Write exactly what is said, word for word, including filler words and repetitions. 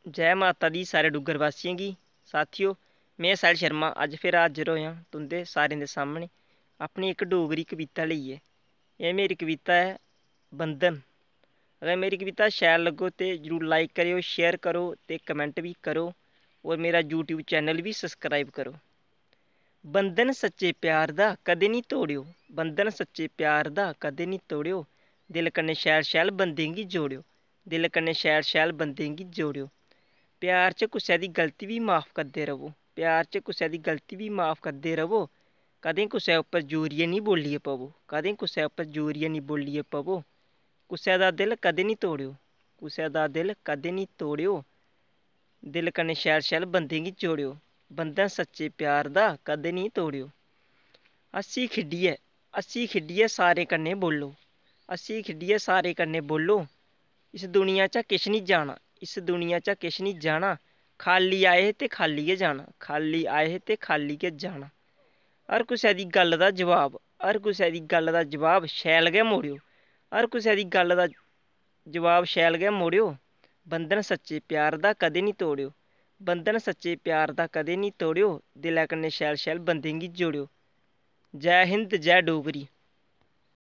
जै माता दी सारे डुग्गर वासियें गी। साथियो, में साहिल शर्मा अज्ज फिर हाजर होएआं तुं'दे सारें दे सामनै अपनी इक डोगरी कविता लेइयै। एह् मेरी कविता ऐ बंधन। अगर मेरी कविता शैल लग्गो ते जरूर like करेओ, share करो ते comment बी करो, होर मेरा YouTube channel बी subscribe करो। बंधन सच्चे प्यार दा कदें निं तोड़ेओ, बंधन सच्चे प्यार दा कदें निं तोड़ेओ, दिल कन्नै शैल शैल बंदें गी जोड़ेओ, दिल कन्नै शैल शैल बंदें गी जोड़ेओ। प्यार च कुसै दी गलती बी माफ करदे र'वो, प्यार च कुसै दी गलती बी माफ करदे र'वो। कदें कुसै उप्पर जोरियै निं बोलियै पवो, कदें कुसै उप्पर जोरियै निं बोलियै पवो। कुसै दा दिल कदें निं तोड़ेओ, कुसै दा दिल कदें निं तोड़ेओ। दिल कन्नै शैल शैल बंदें गी जोड़ेओ, बंधन सच्चे प्यार दा कदें निं तोड़ेओ। हस्सी खिड्डियै, हस्सी खिड्डियै सारें कन्नै बोल्लो, हस्सी खिड्डियै सारें कन्नै बोल्लो। इस दुनिया चा किश निं जाना, इस दुनिया चा किश निं जाना। खाल्ली आए हे ते खाल्ली गै जाना, खाल्ली आए हे ते खाल्ली गै जाना। हर कुसै दी गल्ल दा जवाब, हर कुसै दी गल्ल दा जवाब शैल गै मोड़ेओ, हर कुसै दी गल्ल दा जवाब शैल गै मोड़ेओ। बंधन सच्चे प्यार दा कदें निं तोड़ेओ, बंधन सच्चे प्यार दा कदें निं तोड़ेओ। दिलै कन्नै शैल शैल बंदें गी जोड़ेओ। जै हिंद, जै डोगरी।